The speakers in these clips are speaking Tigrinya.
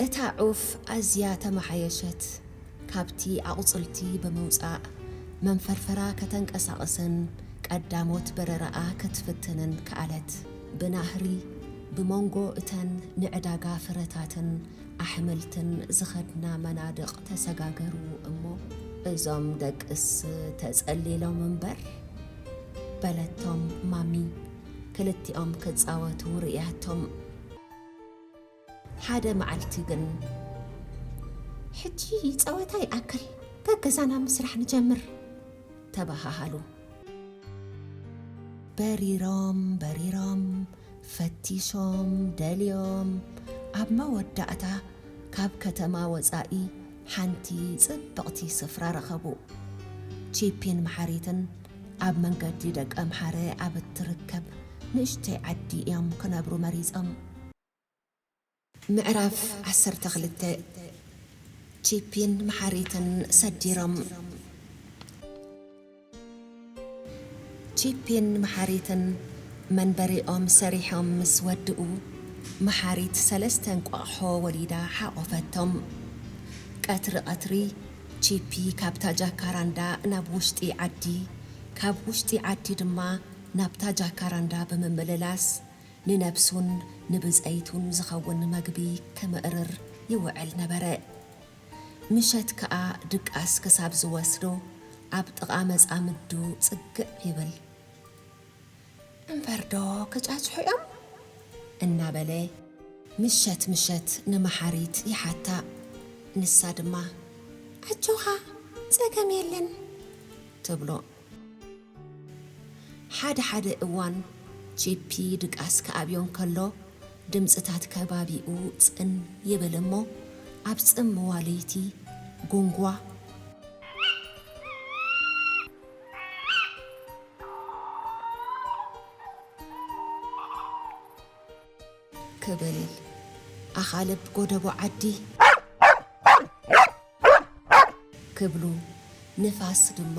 እታ ዑፍ ኣዝያ ተመሓየሸት። ካብቲ ኣቑጽልቲ ብምውጻእ መንፈርፈራ ከተንቀሳቕስን ቀዳሞት በረራኣ ክትፍትንን ከኣለት። ብናህሪ ብመንጎ እተን ንዕዳጋ ፍረታትን ኣሕምልትን ዝኸድና መናድቕ ተሰጋገሩ እሞ፣ "እዞም ደቅስ ተጸሊሎም እምበር?" በለቶም ማሚ፣ ክልቲኦም ክጻወቱ ርእያቶም። ሓደ መዓልቲ ግን፣ "ሕጂ ጸወታ ይኣክል፣ ገገዛና ምስራሕ ንጀምር" ተበሃሃሉ። በሪሮም በሪሮም፣ ፈቲሾም ደልዮም፣ ኣብ መወዳእታ ካብ ከተማ ወጻኢ ሓንቲ ጽብቕቲ ስፍራ ረኸቡ። ቺፒን መሓሪትን ኣብ መንገዲ ደቀምሓረ ኣብ እትርከብ ንእሽተይ ዓዲ እዮም ክነብሩ መሪጾም። ምዕራፍ ዓሰርተ ክልተ። ቺፒን መሓሪትን ሰዲሮም። ቺፒን መሓሪትን መንበሪኦም ሰሪሖም ምስ ወድኡ፣ መሓሪት ሰለስተ እንቋቑሖ ወሊዳ ሓቖፈቶም። ቀትሪ ቀትሪ ቺፒ ካብታ ጃካራንዳ ናብ ውሽጢ ዓዲ፣ ካብ ውሽጢ ዓዲ ድማ ናብታ ጃካራንዳ ብምምልላስ፣ ንነብሱን ንብጸይቱን ዝኸውን መግቢ ክምእርር ይውዕል ነበረ። ምሸት ከኣ ድቃስ ክሳብ ዝወስዶ ኣብ ጥቓ መጻምዱ ጽግዕ ይብል። "እምበርዶ ክጫጭሑ እዮም?" እናበለ ምሸት ምሸት ንመሓሪት ይሓታ። ንሳ ድማ፣ "ኣጆኻ፣ ጸገም የለን" ትብሎ። ሓደ ሓደ እዋን ቺፒ ድቃስ ክኣብዮ እንከሎ፣ ድምጽታት ከባቢኡ ጽን ይብል እሞ፣ ኣብ ጽምዋ ለይቲ ጉንጓ ክብል፣ ኣኻልብ ጎደቦ ዓዲ ክብሉ፣ ንፋስ ድማ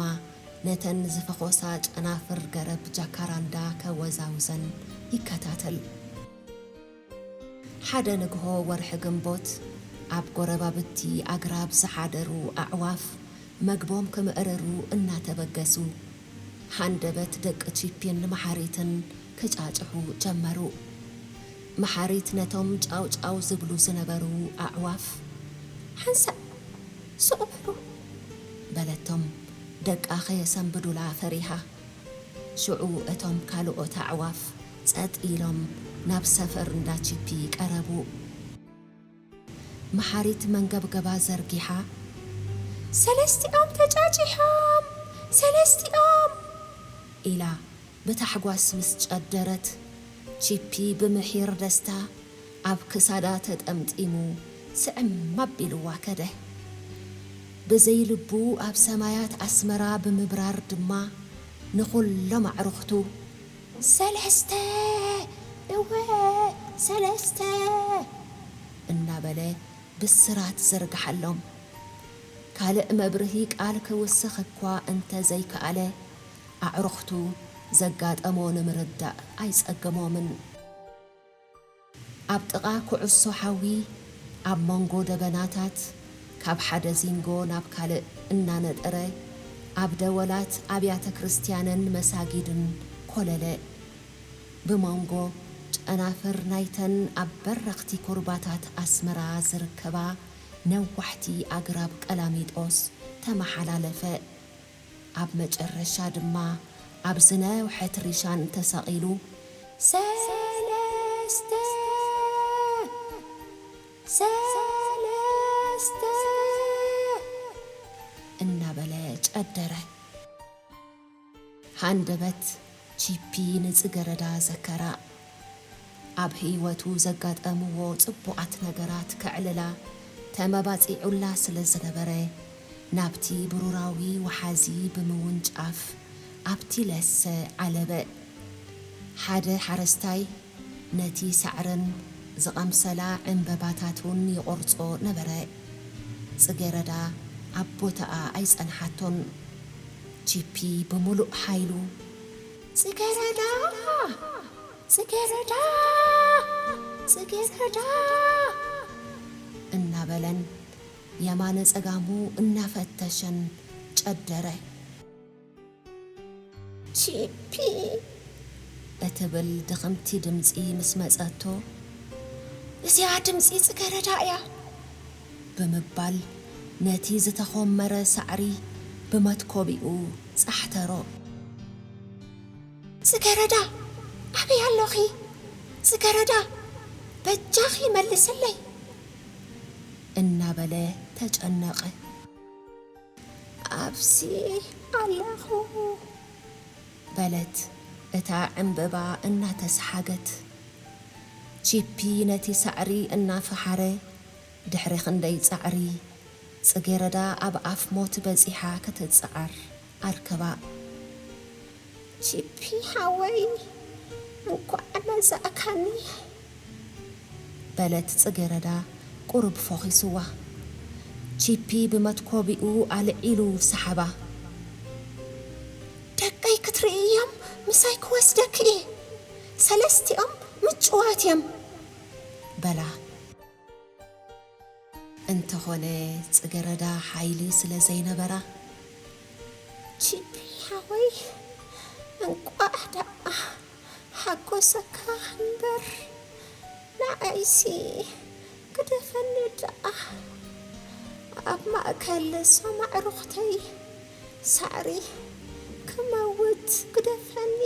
ነተን ዝፈኾሳ ጨናፍር ገረብ ጃካራንዳ ከወዛውዘን ይከታተል። ሓደ ንግሆ ወርሒ ግንቦት፣ ኣብ ጎረባብቲ ኣግራብ ዝሓደሩ ኣዕዋፍ መግቦም ክምእርሩ እናተበገሱ፣ ሃንደበት ደቂ ቺፒን መሓሪትን ክጫጭሑ ጀመሩ። መሓሪት ነቶም ጫው ጫው ዝብሉ ዝነበሩ ኣዕዋፍ፣ "ሓንሳእ ስቕ በሉ" በለቶም፣ ደቃ ከየሰንብዱላ ፈሪሃ። ሽዑ እቶም ካልኦት ኣዕዋፍ ጸጥ ኢሎም ናብ ሰፈር እንዳ ቺፒ ቀረቡ። መሓሪት መንገብገባ ዘርጊሓ፣ "ሰለስቲኦም ተጫጪሖም! ሰለስቲኦም!" ኢላ ብታሕጓስ ምስ ጨደረት፣ ቺፒ ብምሒር ደስታ ኣብ ክሳዳ ተጠምጢሙ ስዕም ኣቢልዋ ከደ። ብዘይልቡ ኣብ ሰማያት ኣስመራ ብምብራር ድማ ንኹሎም ኣዕሩኽቱ፣ "ሰለስተ! እወ፣ ሰለስተ!" እናበለ ብስራት ዘርግሓሎም። ካልእ መብርሂ ቃል ክውስኽ እኳ እንተ ዘይከኣለ፣ ኣዕሩኽቱ ዘጋጠሞ ንምርዳእ ኣይጸገሞምን። ኣብ ጥቓ ኩዕሶ ሓዊ፣ ኣብ መንጎ ደበናታት፣ ካብ ሓደ ዚንጎ ናብ ካልእ እናነጠረ፣ ኣብ ደወላት ኣብያተ ክርስትያንን መሳጊድን ኮለለ። ብመንጎ ጨናፍር ናይተን ኣብ በረኽቲ ኩርባታት ኣስመራ ዝርከባ ነዋሕቲ ኣግራብ ቀላሚጦስ ተመሓላለፈ። ኣብ መጨረሻ ድማ ኣብ ዝነውሐት ሪሻን ተሰቒሉ፣ "ሰለስተ! ሰለስተ!" እናበለ ጨደረ። ሃንደበት ቺፒ ንጽገረዳ ዘከራ። ኣብ ህይወቱ ዘጋጠምዎ ጽቡቓት ነገራት ከዕልላ ተመባጺዑላ ስለ ዝነበረ፣ ናብቲ ብሩራዊ ወሓዚ ብምውንጫፍ ኣብቲ ለሰ ዓለበ። ሓደ ሓረስታይ ነቲ ሳዕርን ዝቐምሰላ ዕምበባታቱን ይቖርጾ ነበረ። ጽጌረዳ ኣብ ቦታኣ ኣይጸንሓቶን። ቺፒ ብምሉእ ሓይሉ፣ "ጽጌረዳ! ጽጌረዳ! ጽጌረዳ!" የማነ ጸጋሙ እናፈተሸን ጨደረ። ቺፒ እትብል ድኽምቲ ድምጺ ምስ መጸቶ፣ "እዚኣ ድምጺ ጽገረዳ እያ" ብምባል ነቲ ዝተኾመረ ሳዕሪ ብመትኮቢኡ ጻሕተሮ። "ጽገረዳ፣ ኣበይ ኣሎኺ? ጽገረዳ፣ በጃኺ መልስለይ!" እናበለ ተጨነቐ። "ኣብዚ ኣለኹ!" በለት እታ ዕምበባ እናተሰሓገት። ቺፒ ነቲ ሳዕሪ እናፈሓረ፣ ድሕሪ ክንደይ ጻዕሪ፣ ጽጌረዳ ኣብ ኣፍ ሞት በጺሓ ክትጽዓር ኣርከባ። "ቺፒ ሓወይ፣ እንኳዕ መጻእካኒ!" በለት ጽጌረዳ ቁሩብ ፎኺስዋ። ቺፒ ብመትኮቢኡ ኣልዒሉ ሰሓባ። "ደቀይ ክትርኢ እዮም፣ ምሳይ ክወስደኪ እየ። ሰለስቲኦም ምጭዋት እዮም" በላ። እንተኾነ ጽገረዳ ሓይሊ ስለ ዘይነበራ፣ "ቺፒ ሓወይ፣ እንቋዕ ደኣ ሓጎሰካ እምበር፣ ንዓይሲ ግደፈኒ ደኣ። ኣብ ማእከል እዞም ኣዕሩኽተይ ሳዕሪ ክመውት ግደፈኒ"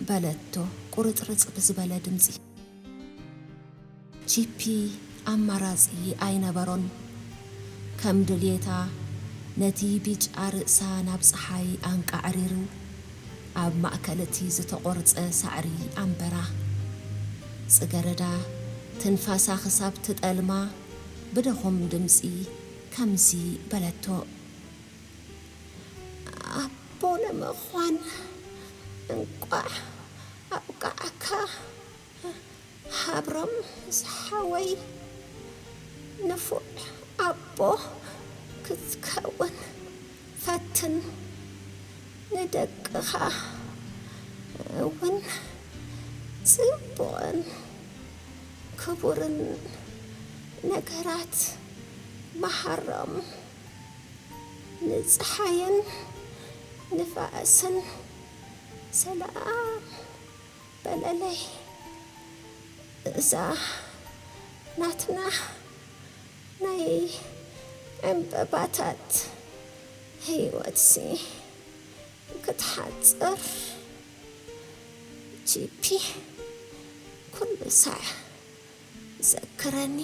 በለቶ ቁርጽርጽ ብዝበለ ድምጺ። ቺፒ ኣማራጺ ኣይነበሮን። ከም ድልየታ ነቲ ቢጫ ርእሳ ናብ ጸሓይ ኣንቃዕሪሩ፣ ኣብ ማእከል እቲ ዝተቖርጸ ሳዕሪ ኣንበራ። ጽገረዳ ትንፋሳ ክሳብ ትጠልማ ብደኹም ድምጺ ከምዚ በለቶ። ኣቦ ንምዃን እንቋዕ ኣብቃዓካ ሃብሮም ዝሓወይ። ንፉዕ ኣቦ ክትከውን ፈትን፣ ንደቅኻ እውን ጽቡቕን ክቡርን ነገራት መሃሮም። ንጸሓይን ንፋስን ሰላም በለለይ። እዛ ናትና ናይ ዕምበባታት ህይወትሲ ክትሓጽር፣ ቺፒ፣ ኩሉ ሳዕ ዘክረኒ።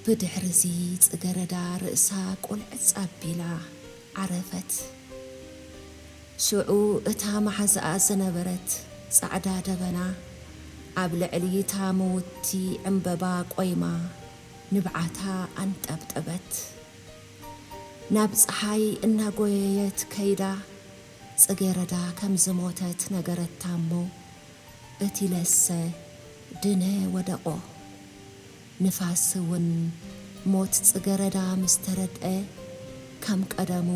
ብድሕርዚ ጽገረዳ ርእሳ ቁልዕጽ ኣቢላ ዓረፈት። ሽዑ እታ መሓዛኣ ዝነበረት ጻዕዳ ደበና ኣብ ልዕሊ እታ ምውቲ ዕምበባ ቆይማ ንብዓታ ኣንጠብጠበት። ናብ ጸሓይ እናጎየየት ከይዳ፣ ጽጌረዳ ከም ዝሞተት ነገረታ እሞ፣ እቲ ለሰ ድነ ወደቖ። ንፋስ እውን ሞት ጽገረዳ ምስ ተረድአ፣ ከም ቀደሙ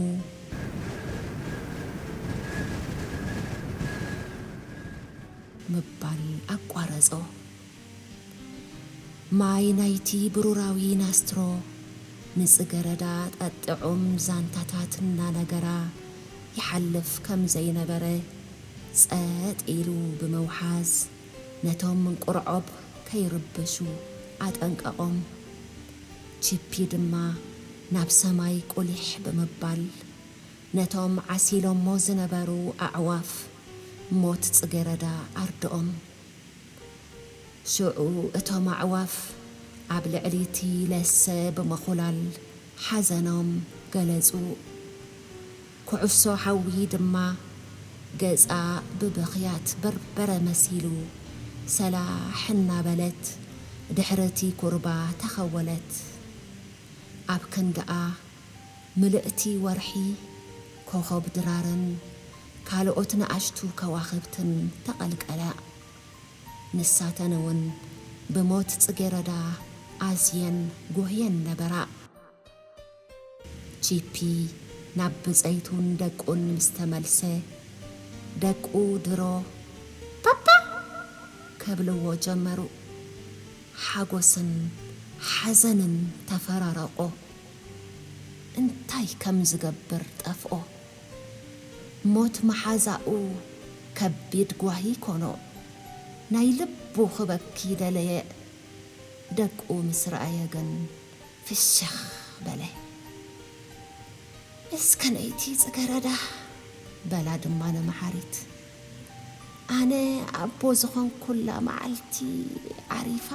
ምባል ኣቋረጾ። ማይ ናይቲ ብሩራዊ ናስትሮ ንጽገረዳ ጠጥዑም ዛንታታት እናነገራ ይሓልፍ ከም ዘይነበረ ጸጥ ኢሉ ብምውሓዝ፣ ነቶም እንቁርዖብ ከይርብሹ ኣጠንቀቖም። ቺፒ ድማ ናብ ሰማይ ቁሊሕ ብምባል፣ ነቶም ዓሲሎሞ ዝነበሩ ኣዕዋፍ ሞት ጽጌረዳ ኣርድኦም። ሽዑ እቶም ኣዕዋፍ ኣብ ልዕሊ እቲ ለሰ ብምኹላል ሓዘኖም ገለጹ። ኩዕሶ ሓዊ ድማ ገጻ ብብኽያት በርበረ መሲሉ ሰላሕ እናበለት ድሕሪ እቲ ኩርባ ተኸወለት። ኣብ ክንድኣ ምልእቲ ወርሒ፣ ኮኾብ ድራርን ካልኦት ንኣሽቱ ከዋኽብትን ተቐልቀላ። ንሳተን እውን ብሞት ጽጌረዳ ኣዝየን ጎህየን ነበራ። ቺፒ ናብ ብጸይቱን ደቁን ምስ ተመልሰ፣ ደቁ ድሮ "ፓፓ!" ከብልዎ ጀመሩ። ሓጎስን ሓዘንን ተፈራረቖ። እንታይ ከም ዝገብር ጠፍኦ። ሞት መሓዛኡ ከቢድ ጓሂ ኮኖ። ናይ ልቡ ክበኪ ደለየ። ደቁ ምስ ረኣየ ግን ፍሽኽ በለ። "እስከ ነይቲ ጽገረዳ" በላ ድማ ንመሓሪት። "ኣነ ኣቦ ዝኾንኩላ መዓልቲ ዓሪፋ፣